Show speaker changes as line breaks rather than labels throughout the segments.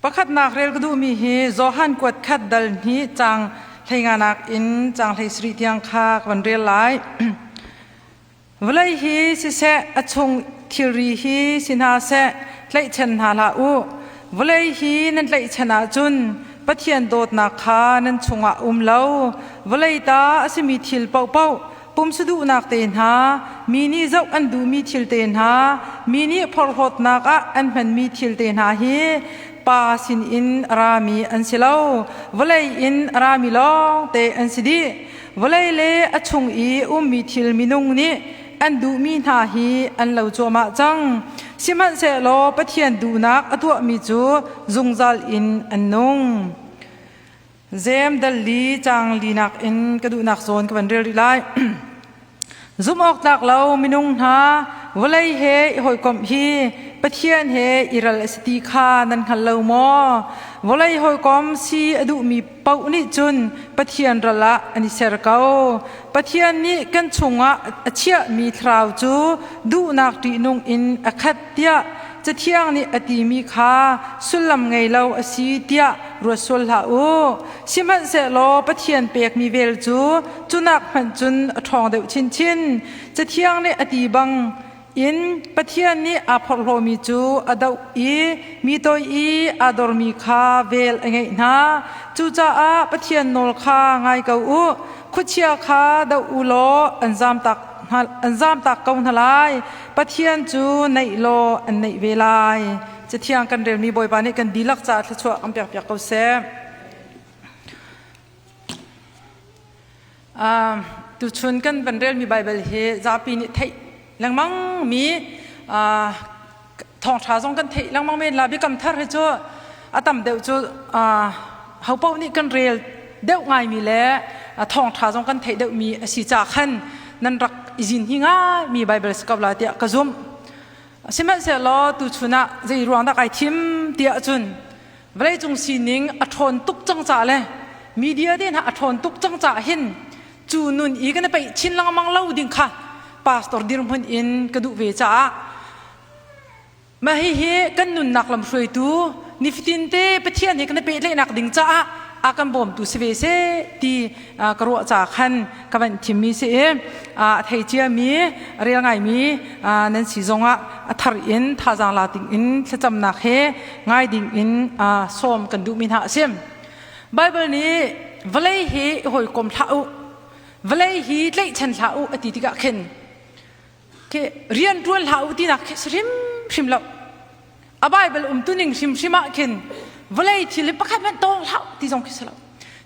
Pakhatnak rel ka duhmi hi Johan kuat khat dal hnih caang hleinganak in caang 17 tiang kha ka van rel lai. Vawlei hi siseh a chung thilri hi si hna seh tlaihchan hna hlah u. Vawlei hi nan tlaihchan ahcun Pathian dawtnak kha nan chungah um lo. Vawlei ta a simi thil paohpaoh pumsaduhnak te hna, mi nih zoh an duhmi thil te hna, mi nih phorhlawtnak ah an hmanmi thil te hna hi pa sinin a rami an si lo. Vawlei in a rami lawng te an si dih. Vawlei le a chung i ummi thil minung nih an duhmi hna hi an lo cuahmah cang. Sihmanhsehlaw Pathian duhnak a tuahmi cu zungzal in an nung. Zem dal li cang linak in ka duhnak zawn ka van rel rih lai. Zumh awk tlak lo minung hna vawlei he i hawikomh hi Pathian he i ral a si ti kha nan hngal lo maw? Vawlei hawikom si a duhmi paoh nih cun Pathian ral ah an i ser ko. Pathian nih kan chungah a chiahmi thlarau cu duhnak ṭihnung in a khat tiah Cathiang nih a timi kha sullam ngei lo a si tiah ruat sual hlah u. Sihmanhsehlaw Pathian pekmi vel cu cunak hmanh cun a ṭhawng deuh chinchin. Cathiang nih a ti bang in Pathian nih aa phorhlawmi cu a doh i mi toi i aa dormi kha vel a ngeih hna. Cucaah Pathian nawl kha ngai ko u. Khuachia kha doh u law an zamtak an zamtak ko hna lai. Pathian cu naih law an naih ve lai. Cathiang kan relmi Bawipa nih kan dihlak caah thluachuah kan pekpiak ko seh. Tuchun kan van relmi Baibal hi zapi nih theih lengmang mi thawngṭha zong kan theih lengmang men la biakam thar hi cu a tam deuh cu hopaoh nih kan rel deuh ngaimi le thawngṭha zong kan theih deuhmi a si ca khan nan rak i zin hi ngaimi Baibal si ko la tiah ka zumh. Sihmanhsehlaw tuchun ah zei ruang dah kai thim tiah cun vawleicung sining a ṭhawn tuk cang ca le media te hna a ṭhawn tuk cang ca hin cu nun i kan i peih chin lengmang lo ding kha pastor dirhmun in ka duh ve caah mah hihi kan nunnak lamhruaitu nifatin te Pathian he kan i pehtlaihnak ding caah a kan bawmtu si ve seh ti ka ruah ca khan ka van thimmi si i a thei ciami a rel ngaimi nan si zongah a thar in thazaang la ding in thlacamnak he ngai ding in sawm kan duhmi hna a si. Bible nih vawlei hi i hawikom hlah u vawlei hi tlaihchan hlah u a ti tikah khin khi rian ṭuan hlah u tinak khi si hrimhrim lo. A Bible umtuning hrimhrim ah khin vawlei thil hi pakhat hmanh tawng hlah ti zong khi si lo.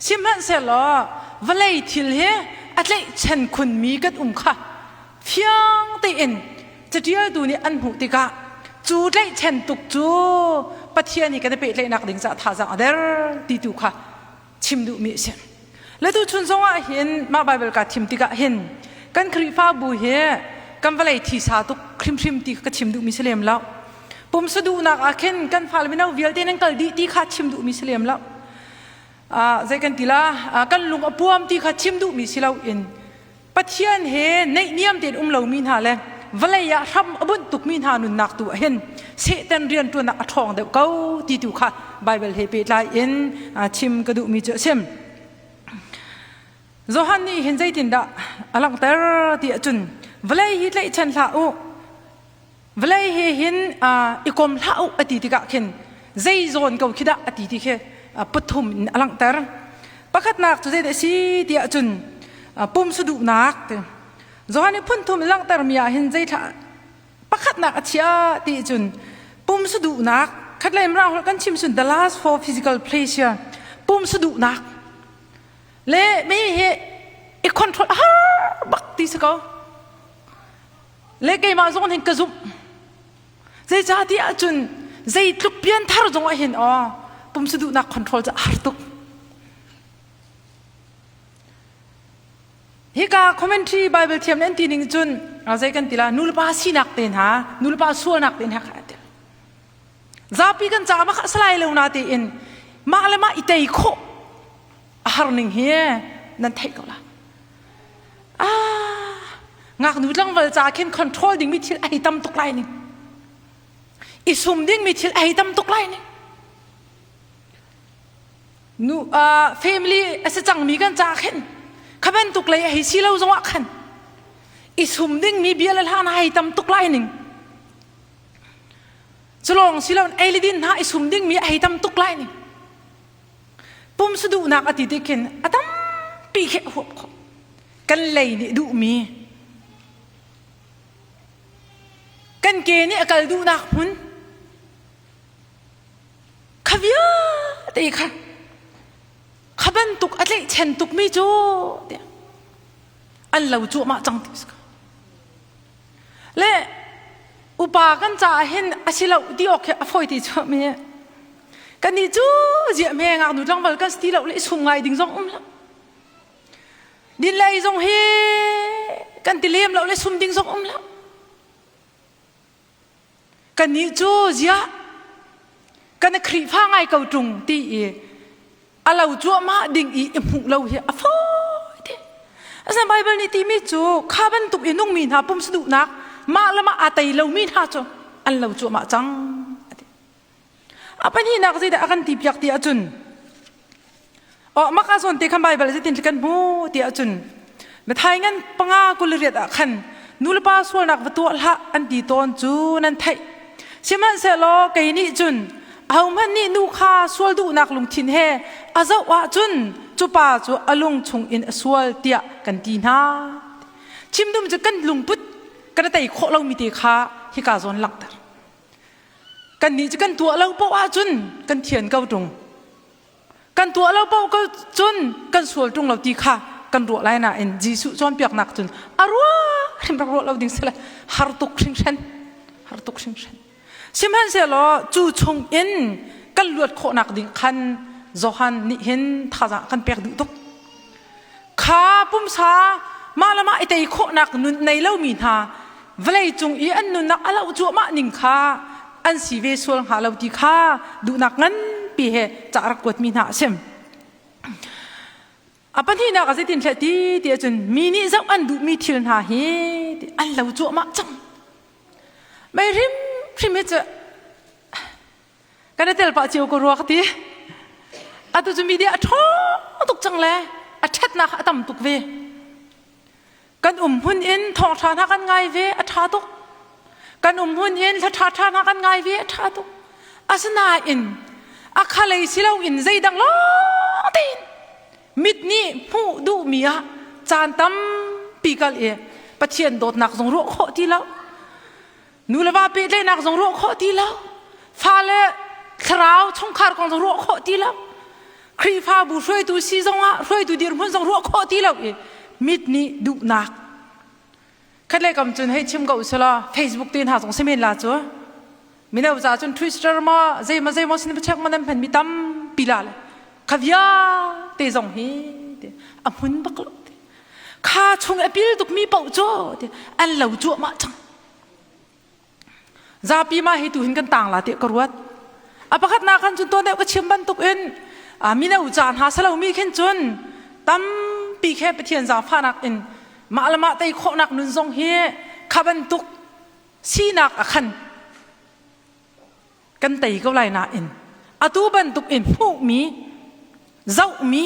Sihmanhsehlaw vawlei thil hi a tlaihchan khunmi kan um kha fiang tein caṭialtu nih an hmuh tikah cu tlaihchan tuk cu Pathian hi kan i pehtlaihnak ding caah thazaang a der ti tu kha chim duhmi a si. Le tuchun zong ah hin mah Bible kaa thim tikah hin kan Khrihfabu hi kan vawlei thisa tuk hrimhrim ti ka chim duhmi si lem lo. Pumsa duhnak ah khin kan fale mino vialte nan kal dih ti kha chim duhmi si lem lo. Zei kan ti la kan lung a puam ti kha chim duhmi si lo in Pathian he naihniam tein um lomi hna le vawlei ah hram a bunh tukmi hna nunnak tu ah hin Satan rianṭuannak a ṭhawng deuh ko ti tu kha Baibal he pehtlai in chim ka duhmi cu a si. Johan nih hin zeitindah a langhter ti ahcun vawlei hi tlaihchan hlah u vawlei he hin i kom hlah u a ti tikah khin zei zawn ko khi dah a ti ti khi pathum in a langhter. Pakhatnak cu zeidah a si ti ahcun pumsa duhnak ti. Johan nih phun thum in langhtermi ah hin zei thla pakhatnak a chia ti cun pumsa duhnak khatlei mrang holh kan chim sun the last for physical pleasure pumsa duhnak le mi hi i control har bak ti si ko le keimah zong hin ka zumh zeicahtiah ahcun zeitluk pianthar zong ah hin aw pumsa duhnak control cu a har tuk hika commentary bible thiam an ti ning cun zei kan ti la nulepa sinak te hna nulepa sualnak te hna kha a tel zapi kan ca ma kha salai lo na te in mah le mah i tei khawh a har ning hi nan theih ko la Ah, ngaknu tlangval ca khin control dingmi thil a hei tam tuk lai ning. I sum dingmi thil a hei tam tuk lai ning. Nu family a si cangmi kan ca khin kha bantuk lei a hei si lo zongah khan i sum dingmi bia le hla na hei tam tuk lai ning. Culawng si loin ei le din hna i sum dingmi a hei tam tuk lai ning. Pumsa duhnak a ti ti khin a tampi khi a huap khawh. Kan lei nih duhmi kan ke nih a kal duhnak hmun kha vialte kha kha bantuk a tlaihchan tukmi cu tiah an lo cuahmah cang ti le upa kan caah hin a si lo ti awk hi a fawi ti chuah mi kannih cu ziah hme ngaknu tlangval kan si ti lo le i sum ngai ding zong um lo din le ei zong hi kan ti lem lo le sum ding zong um lo Kannih cu ziah kan Khrihfa ngai ko ṭung ti i a lo cuahmah ding i i hmuh lo hi a fawi te. Asinain Baibal nih timi cu kha bantuk i nungmi hna pumsa duhnak mah le mah aa tei lomi hna cu an lo cuahmah cang. A ti. A pahnihnak zeidah a kan ti piak ti ahcun Oh, maka zawn te khan Baibal zeitin kan hmu ti ahcun Mathai ngan panga 28 ah khan nulepa sualnak va tuah hlah an ti tawn cu nan theih. Sihmanhsehlaw kei nih cun ahohmanh nih nu kha sual duhnak lungthin he a zoh ahcun cu pa cu a lung chung in a sual tiah kan ti hna. Chim dum cu kan lungput kan tei khawh lomi te kha hika zawn langhter. Kannih cu kan tuah lo paoh ahcun kan thian ko ṭung. Kan tuah lo paoh ko cun kan sual ṭung lo ti kha kan ruah lai nain Jesuh cawnpiaknak cun a ruah hrim rak ruah lo ding si le har tuk hringhran har tuk hringhran. Sihmanhsehlaw cu chung in kan luat khawhnak ding khan Johan nih hin thazaang kan pek duh tuk. Kha pumsa mah le mah i tei khawhnak nun nei lomi hna vawlei cung i an nunnak a loh cuahmah ning kha an si ve sual hnga lo ti kha duhnak nganpi he ca rak kuatmi hna a si. A pahnihnak ah zeitin thleh ti ti ahcun mi nih zoh an duhmi thil hna hi an lo cuahmah cang. Mei hrimhrim hi cu Kan i tel pah cio ko rua ka ti. Atu cu media a ṭhawng tuk cang le a ṭhatnak a tam tuk ve. Kan um hmun in thawngṭha hna kan ngai ve a ṭha tuk. Kan um hmun in hla ṭha hna kan ngai ve a ṭha tuk. Asinain a khalei si loin zeidang lawng tein mit nih hmuh duhmi ah caan tampi kal i Pathian dawtnak zong ruah khawh ti lo. Nu le va pehtlaihnak zong ruah khawh ti lo. Fale thlarau chungkhar kong zong ruah khawh ti lo. Khrihfabu hruaitu si zongah hruaitu dirhmun zong ruah khawh ti lo i mit nih duhnak. Khat le kam cun hei chim ko usila Facebook te hna zong si men la cu. Mino ca cun Twitter ma zeima zeimaw sin check ma nan hman mi tampi la le kha vialte zong hi a hmun bak lo. Kha chung a pil tuk mi paoh cu an lo cuahmah cang. Zapi mah hi tu hin kan tang la tiah ka ruat. A pakhatnak khan cun tuan deuh ka chim bantuk in mino ca hna salomi khin cun tampi khe Pathian zaangfahnak in mah le mah tei khawhnak nun zong hi kha bantuk sinak a khan kan tei ko lai nain atu bantuk in hmuhmi zohmi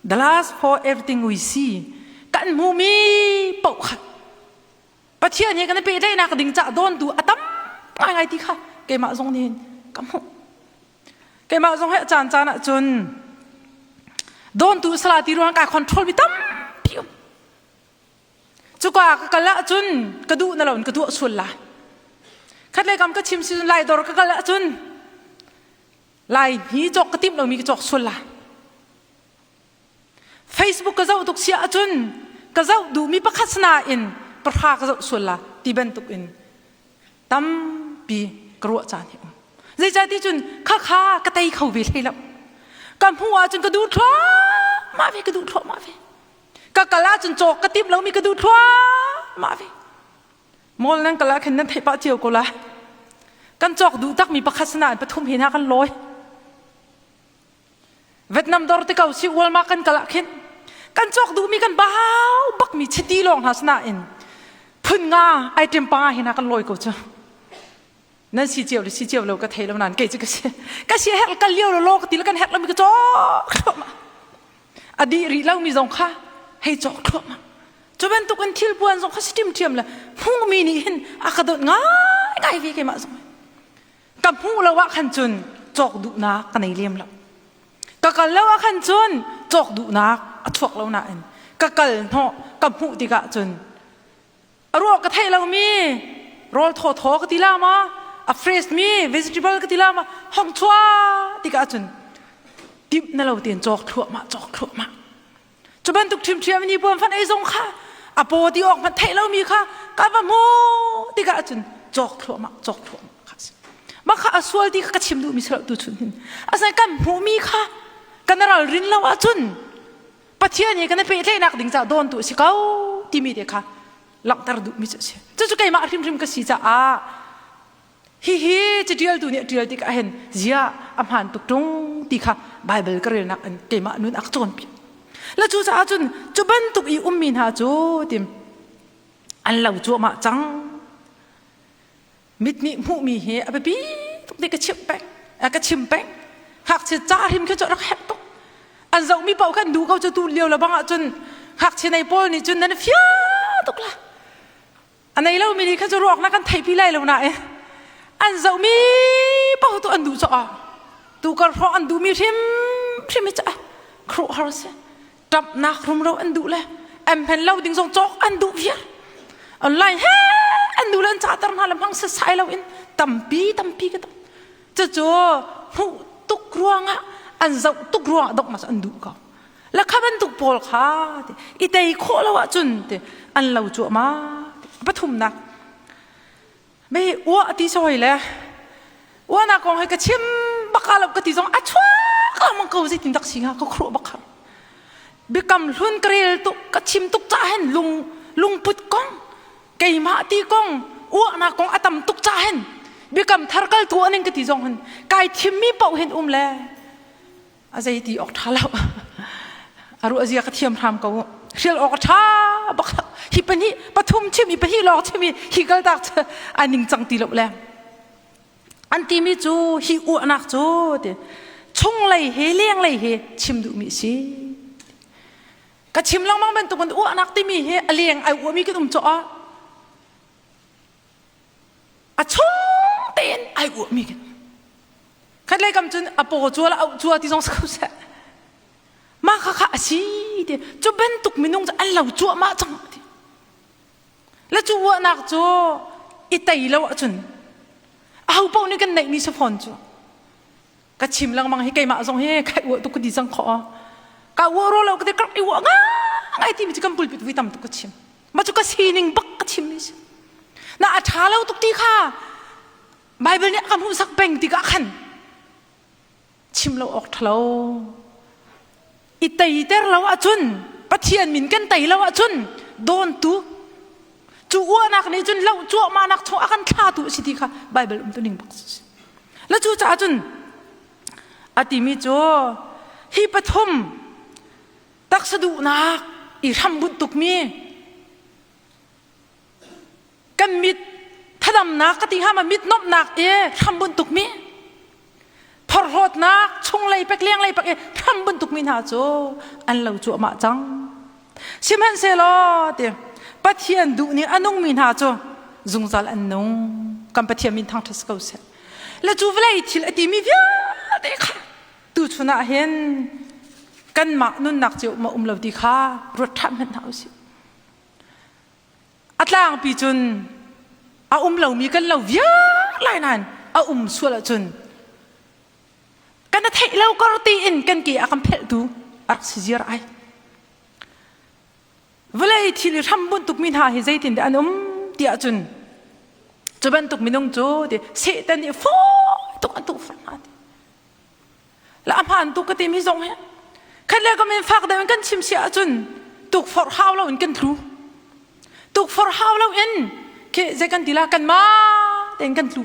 the last for everything we see kan hmuhmi paoh kha Pathian he kan i pehtlaihnak ding cah dawntu a tam ngaingai ti kha keimah zong nih ka hmuh. Keimah zong he a caan caan ahcun dawntu sala ti ruang kai control mi tampi um. Cuka ka kal ahcun ka duh na loin ka duah sual lai. Khat le kam ka chim si lai dor ka kal ahcun lai hni cawk ka timh lomi ka cawk sual lai. Facebook ka zoh tuk si ahcun ka zoh duhmi pakhat sinain pahra ka zoh sual la ti bantuk in tampi ka ruah caan hi um. Zeicahti cun khakha ka tei kho ve hlei lo. Ka hmuh ahcun ka duh thluahmah ve, ka duh thluahmah ve. Ka kal ahcun cawk ka timh lomi ka duh thluahmah ve. Mall nan kal ah khin nan theih pah cio ko la. Kan cawk duh takmi pakhat sinain pathum he hna kan lawi. Vietnam dor te ko si Walmart kan kal ah khin kan cawk duhmi kan bau bakmi chiti lawng hna sinain phun nga item panga hi na kan lawi ko cu. Nan si cio le si cio lo ka thei lo nain kei cu ka si. Ka si herh kal lio lo law ka ti le kan herh lomi ka cawk thluahmah. A dih rih lomi zong kha hei cawk thluahmah. Cu bantuk in thil puan zong kha si ṭimṭiam le hmuhmi nih hin a ka dawt ngaingai ve keimah zong. Ka hmuh lo ah khan cun cawk duhnak ka nei lem lo. Ka kal lo ah khan cun cawk duhnak a chuak lo nain ka kal hnawh ka hmuh tikah cun a ruah ka theih lomi rawl thawthaw ka ti la ma a fresh mi vegetable ka ti la ma hong chua tikah cun timh na lo tein cawk thluahmah cawk thluahmah cu bantuk ṭhimṭhiam ni puan fan ei zong kha a paw ti awk hmanh theih lomi kha ka va hmu tikah cun cawk thluahmah cawk thluahmah kha si mah kha a sual ti kha ka chim duhmi si lo tu chun hin asinain kan hmuhmi kha kan ral rin lo ahcun Pathian he kan i pehtlaihnak ding caah dawntu a si ko timi te kha langhter duhmi cu a si. Cucu keimah hrimhrim ka si caah hihi catialtu nih a ṭial tikah hin zia a hmaan tuk ṭung ti kha Baibal ka relnak in keimah nun a ka cawnpiak. La cu caah cun cu bantuk i ummi hna cu tim an lo cuahmah cang. Mit nih hmuhmi hi a biapi tuk ti ka chimh peng ka chim peng ngakchia ca hrim khi cu rak herh tuk an zohmi paoh kan duh ko cu tu lio le bang ahcun ngakchia nei pawl nih cun nan fia tuk la a nei lomi nih kha cu ruak na kan theihpi lai lo nain an zohmi paoh tu an duh caah tu kar hrawng an duhmi hrim hrim hi cu khuh har si ṭamhnak rumro an duh le emhen lo ding zong cawk an duh viar online he an duh le an cahter hna le hmang setsai lo in tampi tampi ka tam cucu hmuh tuk ruangah an zoh tuk ruangah donghnak an duh ko la kha bantuk pawl kha ti i tei khawh lo ahcun ti an lo cuahmah pathumnak Mei uah ti sawi le uahnak kong he ka chim bak lo ka ti zong a chuak lengmang ko zeitin dak si hnga ka khuruah bak har. Biakam hlun ka rel tuk ka chim tuk ca hin lung lungput kong keimah ti kong uahnak kong a tam tuk ca hin biakam thar kal tu aning ka ti zong hin kai thimmi paoh hin um le a zei ti awk ṭha lo a ruah zia ka thiam hram ko hrial awk a ṭha bak hi pahnih pathum chim i pahnih lawng chim i hi kaltak cu a ningcang ti lo le an timi cu hi uahnak cu ti chunglei he lenglei he chim duhmi a si ka chim lengmang bantukin uahnak timi hi a leng ai uahmi kan um cawh ah a chung tein ai uahmi kan khatlei kam cun a paw cua le auh cua ti zong si ko seh mah kha kha a si ti cu bantuk minung cu an lo cuahmah cang ti le cu uahnak cu i tei lo ahcun aho paoh nih kan neihmi si fawn cu ka chim lengmang hi keimah zong hi kai uah tuk ka ti cang khawh ka uah ro lo ka ti krak i uah ngai timi cu kan pulpit vui tam tuk ka chim ma cu ka sining bak ka chim mi si na a ṭha lo tuk ti kha Bible nih a ka hmuhsak peng tikah khan chim lo awk ṭhalo i teiter lo ahcun Pathian min kan tei lo ahcun dawntu cu uahnak nih cun loh cuahmahnak chung a kan thlatu a si ti kha Bible um tuning bak si la cu caah cun a timi cu hi pathum taksa duhnak i hrambunh tukmi kan mit thadamnak ka ti hnga ma mit nomhnak i hrambunh tukmi phorhlawtnak chunglei pek lenglei pek i hrambunh tukmi hna cu an lo cuahmah cang sihmanhsehlaw ti Pathian duh ning a nungmi hna cu zungzal an nung kan Pathian min thangṭhat si ko seh le cu vawlei thil a timi vialte kha tuchun ah hin kanmah nunnak cio ma um lo ti kha ruat ṭhan hmanh hna usih A tlangpi cun a um lomi kan lo viar lai nain a um sual ahcun kan a theih lo kar tiin kan ke a kan phelhtu a rak si ziar ai. Vawlei thil i hram bunh tukmi hna hi zeitin dah an um ti ahcun cu bantuk minung cu ti Satan nih fawi tuk an tukforh hna ti. La a hmaan tuk ka timi zong hi khat le kam in fak deuh in kan chim si ahcun tukforh hau lo in kan tlu tukforh hau lo in khi zei kan ti la kan mah tein kan tlu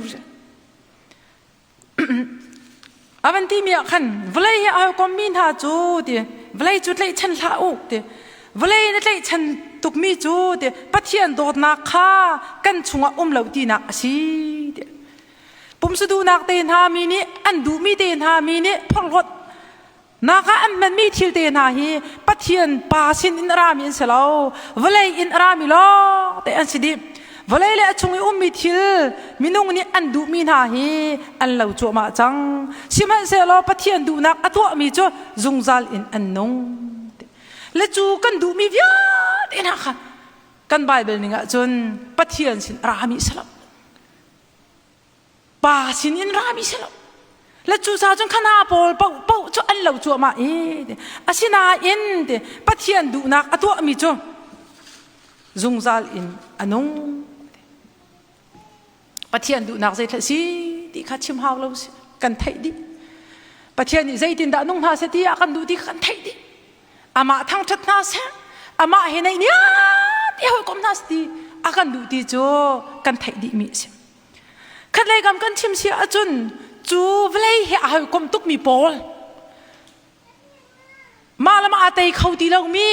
a van ti mi ah khan vawlei hi ai kom mi hna cu ti vawlei cu tlaihchan hlah u ti vawlei na tlaihchan tukmi cu ti Pathian dawtnak kha kan chungah um lo tinak a si ti. Pumsaduhnak te hna mi nih an duhmi te hna mi nih phorhlawt nak ah an hmanmi thil te hna hi Pathian Pa sin in a rami an si lo. Vawlei in a rami lawng te an si dih. Vawlei le a chung i ummi thil minung nih an duhmi hna hi an lo cuahmah cang. Sihmanhsehlaw Pathian duhnak a tuahmi cu zungzal in an nung. Le cu kan duhmi vialte hna kha kan Baibal ning ahcun Pathian sin a rami si lo. Pa sin in rami si lo. Le cucaah cun kha hna pawl paoh cu an lo cuahmah i asinain te Pathian duhnak a tuahmi cu zungzal in a nung. Pathian duhnak zeitlai si ti kha chim hau lo si kan theih dih. Pathian nih zeitindah nung hna seh ti ah kan duh ti kha kan theih dih. Amah thangṭhat hna seh, amah he naih niam ti hawikom hna seh ti a kan duh ti cu kan theih dihmi a si. Khatlei kam kan chim si ahcun cu vawlei he a hawikom tukmi pawl mah le mah aa tei kho ti lomi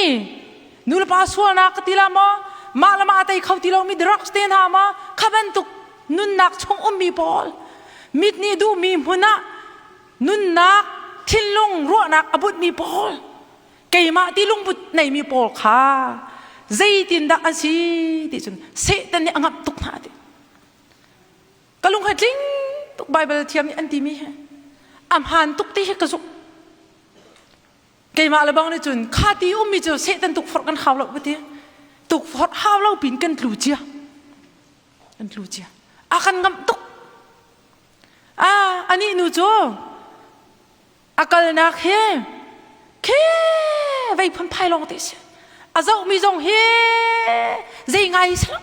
nulepa sualnak ka ti la maw mah le mah aa tei kho ti lomi drugs te hna maw kha bantuk nunnak chung ummi pawl mit nih duhmi hmun ah nunnak thinlung ruahnak a bunhmi pawl keimah ti lungput neimi pawl kha zeitindah an si ti cun Satan nih a ngamh tuk hna ti ka lung he tling tuk Bible thiam nih an timi he a hmaan tuk ti hi ka zumh keimah le bang nih cun kha ti ummi cu Satan tukforh kan hau lo ka ti tukforh hau lo pin kan tlu cia kan tlu cia a kan ngamh tuk Ah, anih nu cu a kalnak hi khi vei phunphai lawng te si. A zohmi zong hi zei ngai si lo.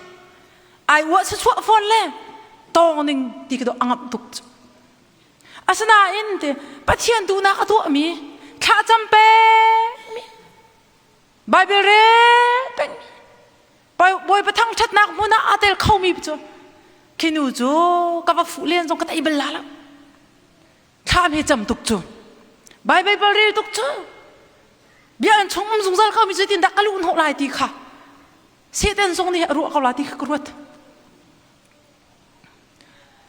Ai uah chuah fawn le tawng ning ti ka dawh a ngamh tuk cu. Asinain te Pathian duhnak a tuahmi thlacam pekmi Bible rel pengmi Bawipa thangṭhatnak hmun ah aa tel khomi cu khi nu cu ka va fuh len zong ka tei bal la lo. Thlam he cam tuk cu. Bible bal rel tuk cu. Bia an chung um zungzal khomi cu tin dah ka luh hnawh lai ti kha. Satan zong nih a ruah ko la ti kha ka ruat.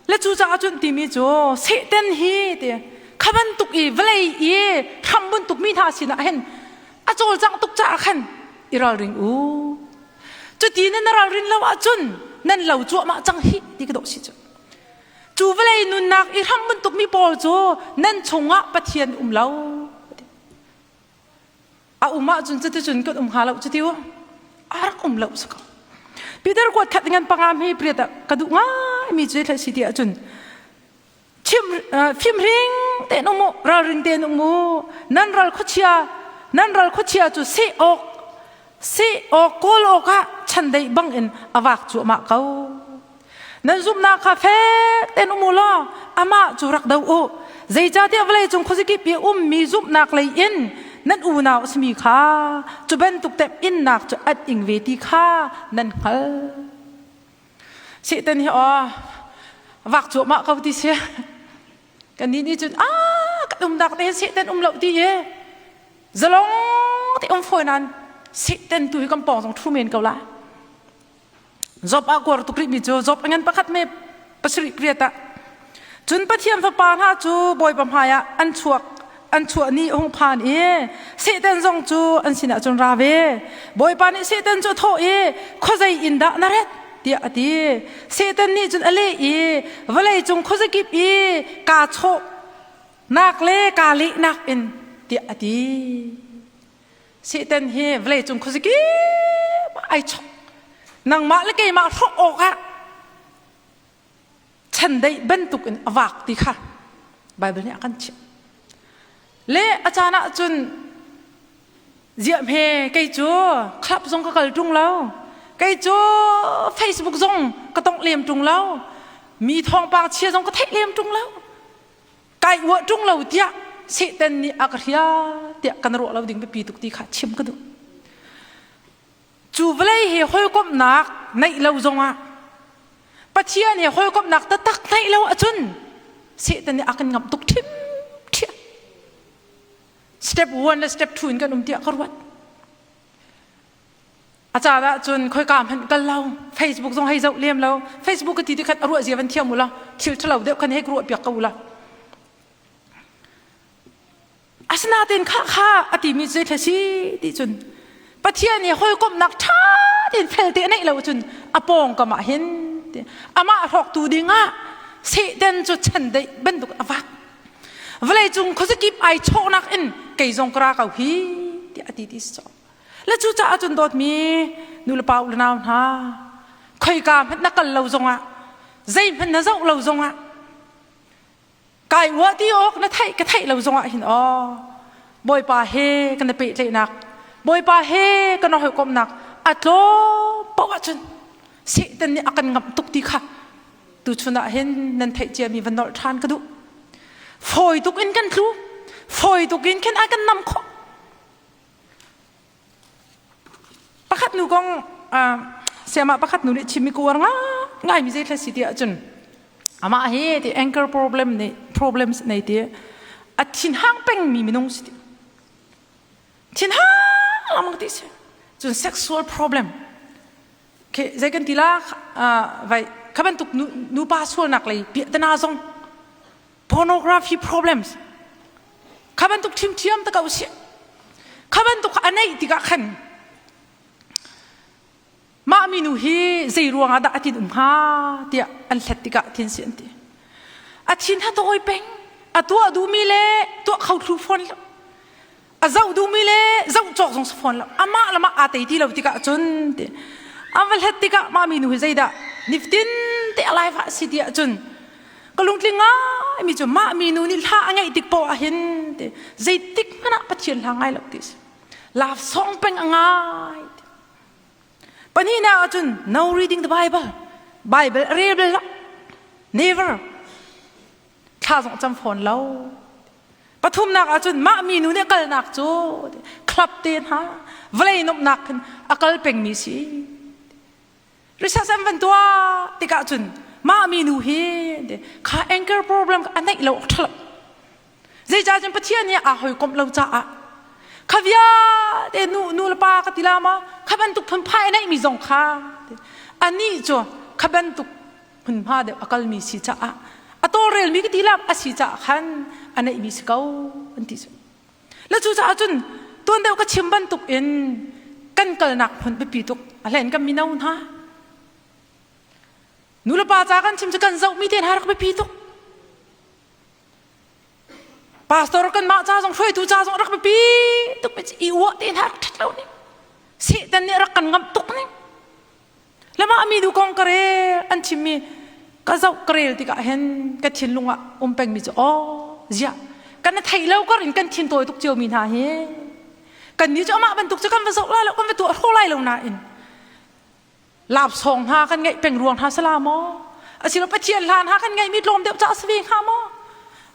Le cucaah cun timi cu Satan hi ti kha bantuk i vawlei i hram bantuk mi hna sinah hin a cawlcangh tuk caah khan i ralring u. Cuti nan ralrin lo ahcun nan lo cuahmah cang hi ti ka dawh si cu. Cu vawlei nunnak i hram bantuk mi pawl cu nan chungah Pathian um lo. A um ahcun cuticun kan um hnga lo cuti u. A rak um lo si ko. Peter kuat khat ngan panga mi priat ah ka duh ngai mi cu thlai si ti ahcun chim fimhring tein um u ralring tein um u nan ral khuachia nan ral khuachia cu seh awk seh awk kawl awk ah chandeih bang in a vak cuahmah ko Nan zumhnak kha fek tein um u law amah cu rak do u. Zeicahtiah vawleicung khuazakip i ummi zumhnak lei in nan unau a simi kha cu bantuk temhinnak cu an ing ve ti kha nan hngalh. Satan hi aw vak cuahmah ko ti si. Kannih nih cun ah kan umnak te hin Satan um lo ti hi zalong te um fawi nain Satan tu hi kan pawng zong thu men ko la. Job ah kuar tuk rihmi cu Job a ngan pakhat me pasarih pariat ah cun Pathian fapa hna cu Bawipa hmaiah an chuak an chuah ni a hung phan i Satan zong cu an sinah cun ra ve Bawipa nih Satan cu a thawh i khuazei in dah na ret tiah a ti Satan nih cun a leh i vawlei cung khuazakip i kaa chawh nak le kaa lehnak in tiah a ti Satan hi vawleicung khuazakip ah ai chok. Nangmah le keimah hrawh awkah chandeih bantuk in a vak ti kha Bible nih a kan chimh. Le a caan ah cun ziah hme kei cu club zong ka kal ṭung lo. Kei cu Facebook zong ka tongh lem ṭung lo. Mi thawngpang chia zong ka theih lem ṭung lo. Kai uah ṭung lo tiah Satan nih a ka hrial tiah kan ruah lo ding biapi tuk ti kha chim ka duh. Cu vawlei he hawikomhnak neih lo zongah Pathian he hawikomhnak taktak neih lo ahcun Satan nih a kan ngamh tuk ṭhimṭhiam. Step 1 le step 2 in kan um tiah ka ruat. A caan ahcun khoika hmanh kal lo, Facebook zong hei zoh lem lo. Facebook ka ti ti khan a ruah zia van thiam u law, thil ṭhalo deuh khan hei ka ruah piak ko u law. Asinain kha kha a timi cu zeitlai si ti cun Pathian i hawikomhnak ṭha tein felte a neih lo cun a pawngkam ah hin amah hrawktu dingah Satan cu chandeih bantuk a vak. Vawleicung khuazakip ai chawhnak in kei zong ka ra ko hi tiah a ti ti si. Le cucaah cun dawtmi nu le pa u le nau hna khoika hmanh na kal lo zongah zeihmanh na zoh lo zongah kai uah ti awk na theih ka theih lo zongah hin aw Bawipa he kan i pehtlaihnak Bawipa he kan i hawikomhnak a tlawm paoh ahcun Satan nih a kan ngamh tuk ti kha tuchun ah hin nan theih ciami van nolh ṭhan ka duh. Fawi tuk in kan tlu, fawi tuk in khin a kan nam khawh. Pakhat nu kong siamah pakhat nu nih chimmi ka uar ngaimi zei thla si ti ahcun amah hi ti anchor problem nih problems nei ti a thinhang pengmi minung si ti thinhang lengmang ti si cun sexual problem ke zei kan ti la vai kha bantuk nupa sualnak lei piahtana zong pornography problems kha bantuk ṭhimṭhiam te ko si kha bantuk a neih tikah khan mah minu hi zei ruangah dah a tin um hnga tiah an hlet tikah thin si an ti a thin ha tawi peng a tuah duhmi le tuah kho thlu fawn lo a zoh duhmi le zoh cawk zong si fawn lo amah le mah aa tei ti lo tikah cun ti an va hlet tikah mah minu hi zeidah niftin te a life ah si ti ahcun ka lungtling ngai mi cu mah minu nih hla a ngeih tik poah ah hin ti zeitik hmanh ah Pathian hla ngai lo ti si love song peng a ngai ti pahnihnak ahcun no reading the bible bible a rel bal lo never thla zong cam fawn lo pathumnak ahcun mah minu nih kalnak cu club te hna vawlei nuamhnak khin a kal pengmi si research an van tuah tikah cun mah minu hi kha anger problem a neih lo awk ṭha lo zeicah cun Pathian nih aa hawikomh lo caah kha vialte nu nu le pa ka ti la ma kha bantuk phunphai a neihmi zong kha anih cu kha bantuk hmunhma deuh a kalmi si caah a tawlrelmi ka ti la a si caah khan a neihmi si ko an ti cu le cu caah cun tuan deuh ka chim bantuk in kan kalnak hmun biapi tuk a hlen kan mino hna nu le pa ca kan chim cu kan zohmi te hna rak biapi tuk pastor kan mah ca zong hruaitu ca zong rak biapi tuk i uah te hna rak ṭhat lo ning Satan nih rak kan ngamh tuk ning Le mah mi du kong ka rel an chimmi ka zoh ka rel tikah hin ka thinlung ah um pengmi cu aw ziah kan thei lo kar in kan thin tawi tuk cio mi hna hi kan nih cu amah bantuk cu kan va zoh lai lo kan va tuah hro lai lo nain lapsawng hna kan ngeih peng ruang hna sala maw asilo pathian hlan ha kan ngeih mi tlawm deuh ca si ve hnga maw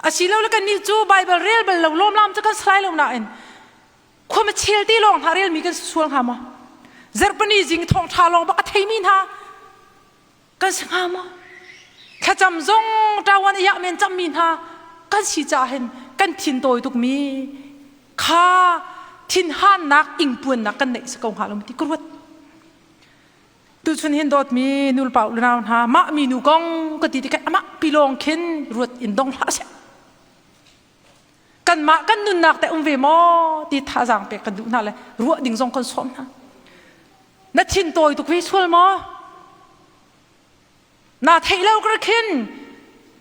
asilo le kan nih cu bible rel bal lo lawmlam cu kan salai lo nain Khuam a chel te lawng hna relmi kan si sual hnga maw? Zarhpini zing thawngṭha lawng bak a theimi hna kan si hnga maw? Thlacam zong ṭawan i men cammi hna kan si caah hin kan thin tawi tukmi kha thinhannak ingpuannak kan neih si ko hnga lo ti ka ruat. Tuchun hin dawtmi nulepa u le nau hna mah minu kong ka ti tikah amah pilawng khin ruat in dong hlah seh. Kanmah kan nunnak teh um ve maw ti thazaang pek kan duh hna le ruah ding zong kan sawm hna. Na thin tawi tuk ve sual maw? Na theih lo kar khin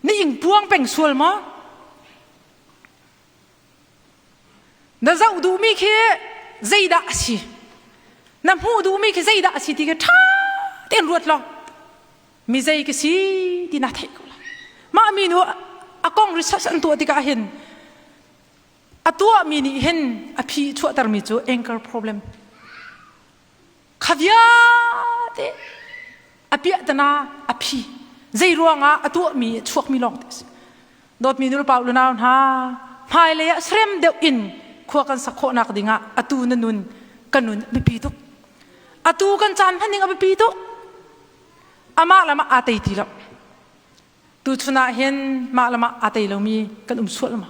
ni ing puang peng sual maw? Na zoh duhmi khi zeidah a si? Na hmuh duhmi khi zeidah a si ti khi ṭha tein ruat law mi zei ka si ti na theih ko lai mah mi nu a kong research an tuah tikah hin a tuahmi nih hin a phi chuahtermi cu anchor problem kha vialte a piahtana a phi zei ruangah a tuahmi chuakmi lawng te si dawtmi nulepa u nau hna hmailei ah serem deuh in khua kan sak khawhnak dingah atu na nun kan nun a biapi tuk atu kan caan hman ding a biapi tuk amah le mah aa tei ti lo tuchun ah hin mah le mah aa tei lomi kan um sual ma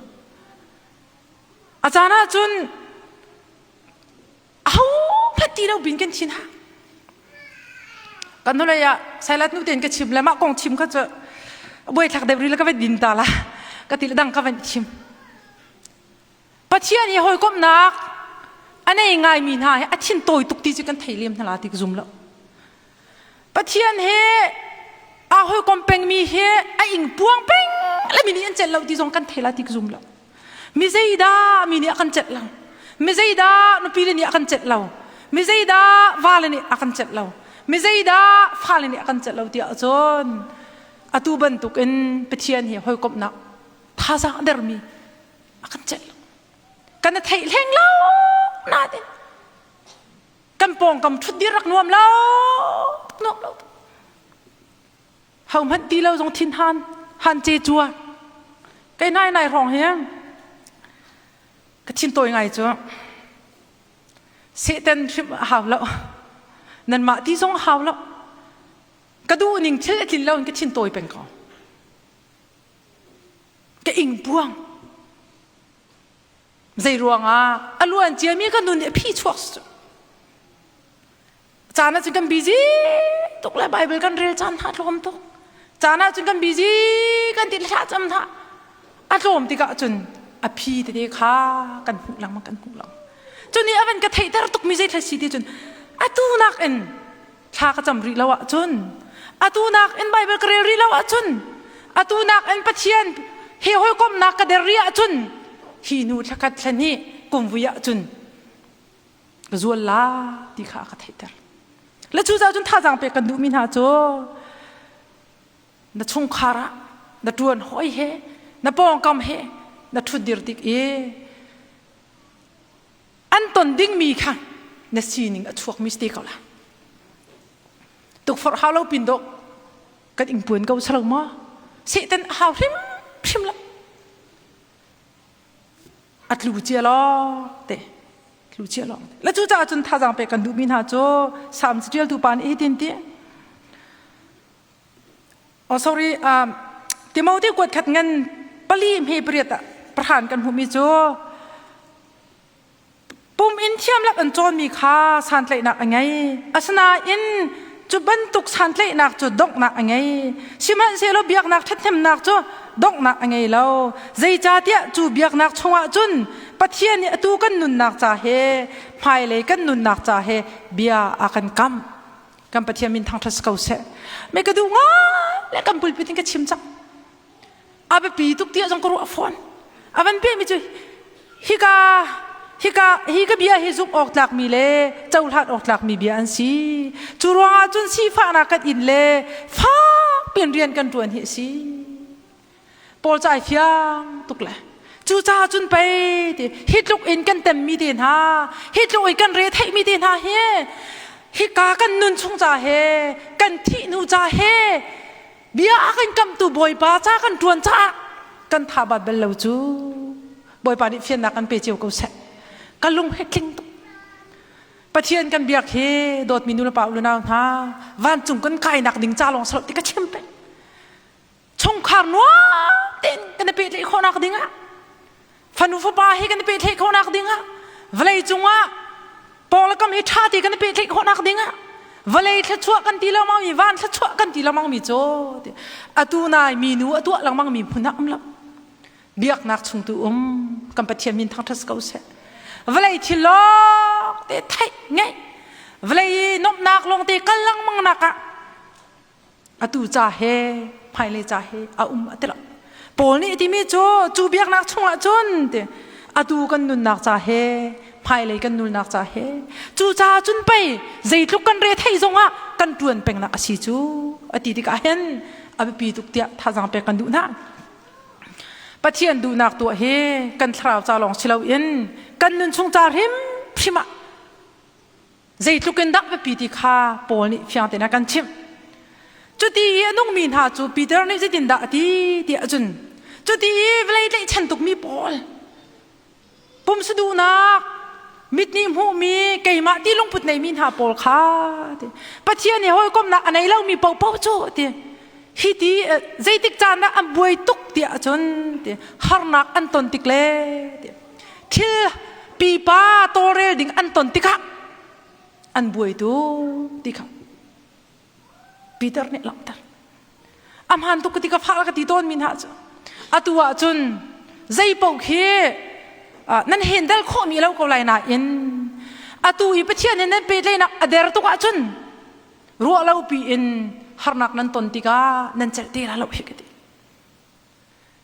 a caan ah cun aho hmanh ti lo bin kan thin ha. Kan hnulei ah Sailat nu tein ka chim le mah kong chim kha cu buai thlak deuh ri le ka van din ta la ka ti le dang ka van chim. Pathian i hawikomhnak a nei ngaimi hna hi a thin tawi tuk ti cu kan thei lem hna la ti ka zum lo. Pathian he aa hawikom pengmi hi a ing puang peng le mi nih an celh lo ti zong kan thei la ti ka zum lo. Mi zeidah mi nih a kan celh lo? Mi zeidah nupi le nih a kan celh lo? Mi zeidah vale nih a kan celh lo? Mi zeidah fale nih a kan celh lo tiah cun atu bantukin Pathian he hawikomhnak thazaang a dermi a kan celh lo. Kan i theih hleng lo nain kan pawngkam ṭhutdir rak nuam lo nuam lo ho hmanh ti lo zong thin han han ce chua kei nai nai hrawng hi ka thin tawi ngai cu sehten hrim hau lo nan mah ti zong hau lo ka duh ning thil a tlin lo in ka thin tawi peng ko ka ing buang Zei ruangah a luan ciami ka nun nih a phi chuak cu. Caan ah cun kan busy tuk le Bible kan rel caan hna tlawm tuk. Caan ah cun kan busy kan ti thla cam hna. A tlawm tikah cun a phi tete kha kan hmuh lengmang kan hmuh lengmang. Cu nih a van ka theihter tukmi zei thla si ti cun atu nakin thla ka cam rih lo ahcun atu nakin Bible ka rel rih lo ahcun atu nakin Pathian he hawikomhnak ka der rih ahcun hi nu thlakhat thlahnih kum vui ahcun ka zual la ti kha a ka theihter. Le cu cun thazaang pek kan duhmi hna cu na chungkhar ah na ṭuan hawi he na pawngkam he na ṭhutdir tik i an ton dingmi kha na sining a chuakmi si te ko la tukforh hau lo pin dawh kan ingpuan ko salo maw sehtan a hau hrim hrim lo a tlu cia lawng te tlu cia lawng te la cu caah cun thazaang pek kan duhmi hna cu Salm catialtu pa nih hitin ti Oh sorry um, Timote kuat khat ngan pali hme pariat ah prahan kan hmuhmi cu pum in thiamlak an cawnmi kha santlaihnak a ngei. Asinain cu bantuk santlaihnak cu donghnak a ngei. Sihmanhsehlaw biaknak ṭhathnemnak cu donghnak a ngei lo. Zeicahtiah cu biaknak chungah cun Pathian nih atu kan nunnak ca he hmailei kan nunnak ca he bia a kan kamh. Kan Pathian min thangṭhat si ko seh. Me ka duh ngai le kan pulpit in ka chim cang. A biapi tuk tiah zong ka ruah fawn. A van pehmi cu hika hika hi ka bia hi zumh awk tlakmi le cohlan awk tlakmi bia an si. Cu ruangah cun sifahnak kan in le fak piin rian kan ṭuan hi a si. Paul cu ai fiang tuk le cucaah cun pei ti hi tluk in kan temmi te hna hi tluk in kan re theihmi te hna hi hika kan nun chung ca he kan thih hnu ca he bia a kan kamtu Bawipa ca kan ṭuan caah kan tha bat bal lo cu Bawipa nih fiannak kan pe cio ko seh ka lung he tling tuk Pathian kan biak hi dawtmi nu le pa u le nau hna vancung kan kainak ding ca lawng salo ti ka chim peng chungkhar nuam tein kan i pehtlaih khawhnak dingah fanu fapa he kan i pehtlaih khawhnak dingah vawlei cungah pawng le kam hi ṭha te kan i pehtlaih khawhnak dingah vawlei thluachuah kan ti lengmang mi van thluachuah kan ti lengmang mi cu atu nai mi nu a tuah lengmang mi hmun ah um lo biaknak chung tu um kan Pathian min thangṭhat ko seh vawlei thil lawng te theih ngeih vawlei nomhnak lawng te kal lengmang nak ah atu ca he hmailei ca he a um a ti lo Paul nih a timi cu cu biaknak chungah cun ti atu kan nunnak ca he hmailei kan nunnak ca he cu caah cun pei zeitluk kan re thei zongah kan ṭuan pengnak a si cu a ti tikah hin a biapi tuk tiah thazaang pek kan duh hna Pathian duhnak tuah hi kan thlarau ca lawng si loin kan nun chung ca hrimhrim ah Zeitluk in dah biapi ti kha Paul nih fiang tein a kan chimh. Cuti i a nungmi hna cu Peter nih zeitindah a ti tiah cun cuti i vawlei tlaihchan tukmi pawl pumsa duhnak mit nih hmuhmi keimah ti lungput neimi hna pawl kha ti Pathian he hawikomhnak a nei lomi paohpaoh cu ti hi ti zeitik caan dah an buai tuk tiah cun ti harnak an ton tik le ti thil pipa tawlrel ding an ton tikah an buai tuk ti kha. Peter nih langhter. A hmaan tuk ka ti ka fah ka ti tawn mi hna cu. Atu ah cun zei paoh khi nan hendal khawhmi lo ko lai nain atu i Pathian he nan pehtlaihnak a der tuk ahcun ruah lo piin harnak nan ton tikah nan celh te la lo hi ka ti.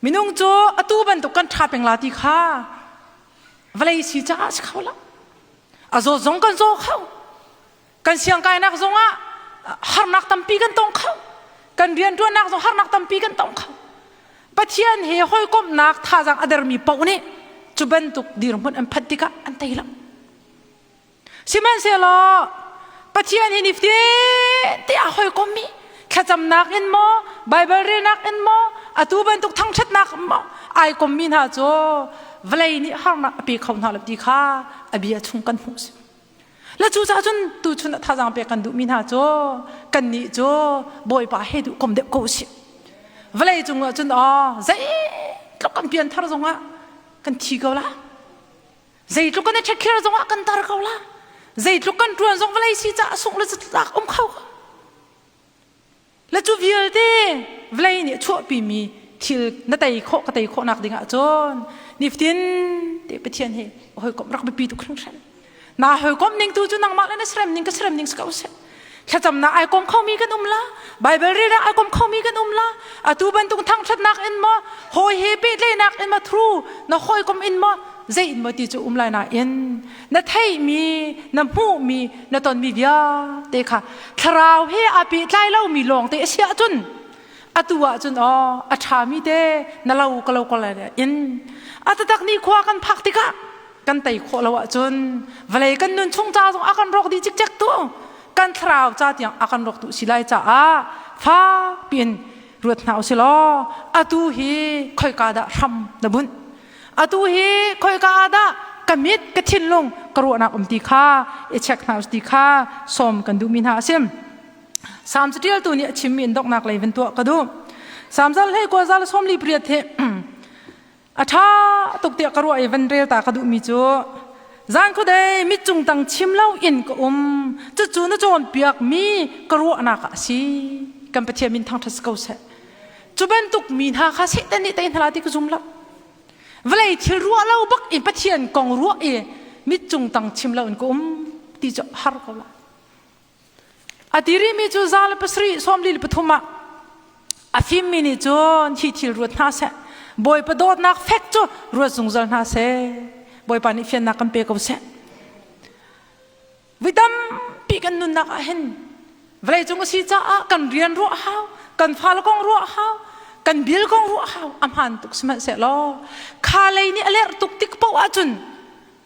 Minung cu atu bantuk kan ṭha peng la ti kha vawlei si caah si kho lo. A zawt zong kan zaw kho. Kan siangkainak zongah harnak tampi kan tong kho. Kan rianṭuannak zong harnak tampi kan tong kho. Pathian he hawikomhnak thazaang a dermi paoh nih cu bantuk dirhmun an phanh tikah an tei lo. Sihmanhsehlaw Pathian hi nifatin te ah hawikommi thlacamnak in maw Baibal relnak in maw atu bantuk thangṭhatnak maw ai kommi hna cu vawlei nih harnak a pe kho hna lo ti kha a bia chung kan hmuh si. Le cucaah cun tuchun ah thazaang pek kan duhmi hna cu kannih cu Bawipa he duh kom deuh ko usih. Vawlei cung ah cun aw zeitluk kan pian thar zongah kan thi ko la. Zeitluk kan i ṭhekhir zongah kan tar ko la. Zeitluk kan ṭuan zong vawlei si caah sungh le tlak um kho ko. Le cu vialte vawlei nih a chuahpimi thil na tei khawh ka tei khawhnak ding ah cun nifatin te Pathian hi hawikom rak biapi tuk hringhran. Na hawikom ning tu cu nangmah le na serem ning ka serem ning si ko seh. Thlacamnak ai kom khomi kan um la, Bible relnak ai kom khomi kan um la, atu bantuk thangṭhatnak in maw, hawi he pehtlaihnak in maw, through na hawikom in maw, zei in maw ti cu um lai nain na theihmi, na hmuhmi, na tonmi vialte kha thlarau he aa pehtlai lomi lawng te a si ahcun atu ahcun aw a ṭhami te na lo ka lo ko lai in a tatak ni khua kan phak tikah kan tei khawh lo ahcun vawlei kan nun chung ca zong a kan rawk dih cikcek tu kan thlarau ca tiang a kan rawk tu si lai caah fak piin ruat hna usih law atu hi khoika dah hram na bunh atu hi khoika ah dah ka mit ka thinlung ka ruahnak um ti kha i check hna ti kha sawm kan duhmi hna a si Salm catialtu nih a chimmi in donghnak lei van tuah ka duh Salm zal hlei kua zal sawmli pariat hi A ṭha tuk tiah ka ruah i van rel ta ka duhmi cu zan khuadei mit cung tang chim lo in ka um cucu na cawnpiak mi ka ruahnak ah a si kan Pathian min thangṭhat si ko seh cu bantuk mi hna kha Satan nih tei hna la ti ka zum lo vawlei thil ruah lo bak in Pathian kong ruah i mit cung tang chim lo in ka um ti cu har ko la A ti rihmi cu 107 43 ah a fimmi nih cun hi thil ruat hna seh. Bawipa dawtnak fek cu ruat zungzal hna seh. Bawipa nih fiannak kan pe ko seh. Voi tampi kan nunnak ah hin vawleicung a si caah kan rian ruah hau, kan fale kong ruah hau, kan bil kong ruah hau a hmaan tuk sihmanhsehlaw kha lei nih a lerh tuk tik paoh ahcun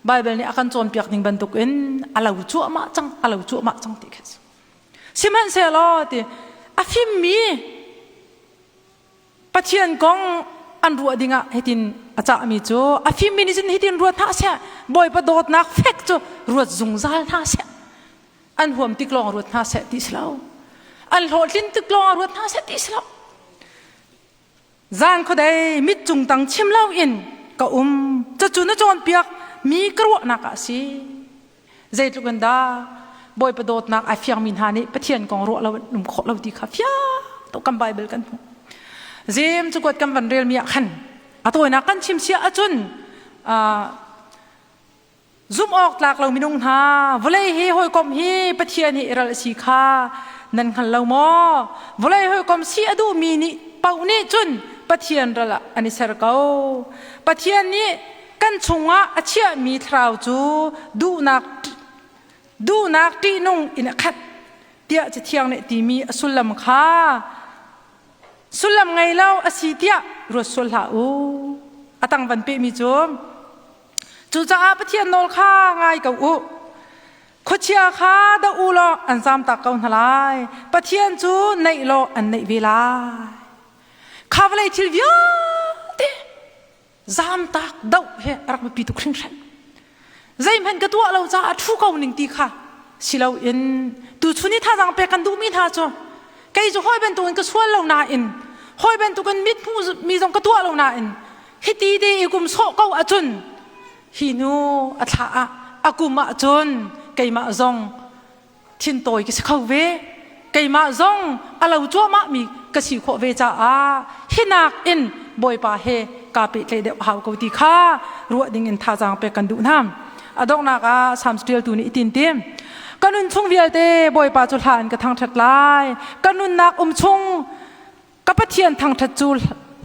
Baibal nih a kan cawnpiak ning bantukin a lo cuahmah cang, a lo cuahmah cang ti khi a si. Sihmanhsehlaw ti a fimmi Pathian kong an ruah dingah hitin a cahmi cu a fimmi nih cun hitin ruat hna seh Bawipa dawtnak fek cu ruat zungzal hna seh an huam tik lawng ruat hna seh ti si lo an hlawhtlin tik lawng ruat hna seh ti si lo Zan khuadei mit cung tang chim loin ka um. Cucu na cawnpiak mi ka ruahnak ah a si. Zeitluk in dah Bawipa dawtnak ai fiangmi hna nih Pathian kong ruah lo um khawh lo ti kha fiang tuk kan Bible kan hmuh. Zem cukuat kan van relmi ah khan a tawinak kan chim sia ahcun Zumh awk tlak lo minung hna, vawlei hi hawikom hi Pathian hi i ral a si kha nan hngal lo maw? Vawlei hawikom si a duhmi nih paoh nih cun Pathian ral ah an i ser ko. Pathian nih kan chungah a chiahmi thlarau cu duhnak duhnak ṭihnung in a khat tiah Cathiang nih timi a sullam kha sullam ngei lo a si tiah ruat sual hlah u. A tang van pehmi cu Cucaah Pathian nawl kha ngai ko u. Khuachia kha doh u law an zamtak ko hna lai. Pathian cu naih law an naih ve lai. Kha vawlei thil vialte zamtak doh he a rak biapi tuk hringhran. Zeihmanh ka tuah lo caah ṭhu ko ning ti kha si loin tuchun i thazaang pek kan duhmi hna cu kei cu hawi bantukin ka sual lo nain hawi bantukin mit hmuh mi zong ka tuah lo nain hiti te i kum sawh ko ahcun hi nu a thla ah a kum ahcun keimah zong thintawi ka si kho ve. Keimah zong a lo cuahmah mi ka si khawh ve caah hinak in Bawipa he kaa pehtlaih deuh hau ko ti kha ruah ding in thazaang pek kan duh hna. A donghnak ah Psalms ṭialtu nih itin ti. Ka nun chung vialte Bawipa cu hla in ka thangṭhat lai. Ka nunnak um chung ka Pathian thangṭhat cu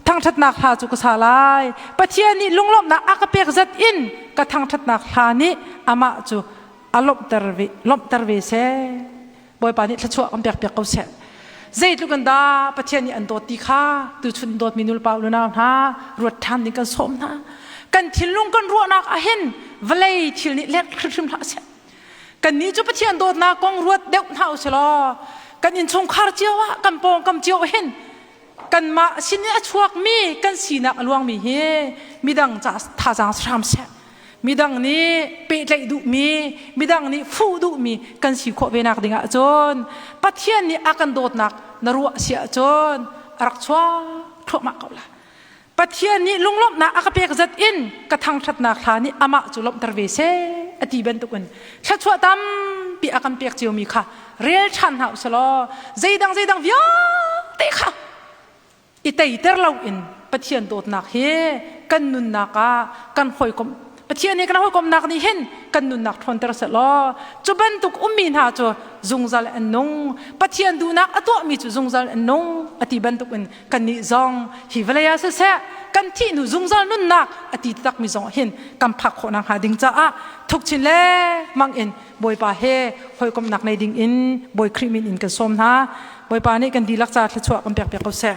thangṭhatnak hla cu ka sa lai. Pathian nih lunglawmhnak a ka pek zat in ka thangṭhatnak hla nih amah cu a lawmhter ve, lawmhter ve seh. Bawipa nih thluachuah kan pek piak ko seh. Zeitluk in dah Pathian nih an dawt ti kha tuchun dawtmi nulepa unau hna ruat ṭhan ding kan sawm hna. Kan thinlung kan ruahnak ahhin vawlei thil nih lek hrimhrim hlah seh. Kannih cu Pathian dawtnak kong ruat deuh hna u sih law kan innchungkhar cio ah kan pawngkam cio hin kanmah sin i a chuakmi kan sinak a luangmi hi midang ca thazaang hram seh. Midang nih pehtlaih duhmi, midang nih fuh duhmi kan si khawh ve nak ding ahcun Pathian nih a kan dawtnak na ruah si ahcun a rak chuak thluahmah ko la. Pathian nih lunglawmhnak a ka pek zat in ka thangṭhatnak hla nih amah cu lawmhter ve seh a ti bantukin thluachuah tampi a kan pek ciomi kha rel ṭhan hna usih law zeidang zeidang vialte kha i teiter loin Pathian dawtnak hi kan nunnak ah kan hawikom Pathian he kan hawikomnak nih hin kan nunnak ṭhawnter seh law cu bantuk ummi hna cu zungzal an nung. Pathian duhnak a tuahmi cu zungzal an nung a ti bantukin kannih zong hi vawlei ah siseh kan thih hnu zungzal nunnak a ti takmi zong hin kan phak khawh nakhnga ding caah thuk chin le mang in Bawipa he hawikomhnak nei ding in Bawi Khrih min in kan sawm hna. Bawipa nih kan dihlak ca thluachuah kan pek piak ko seh.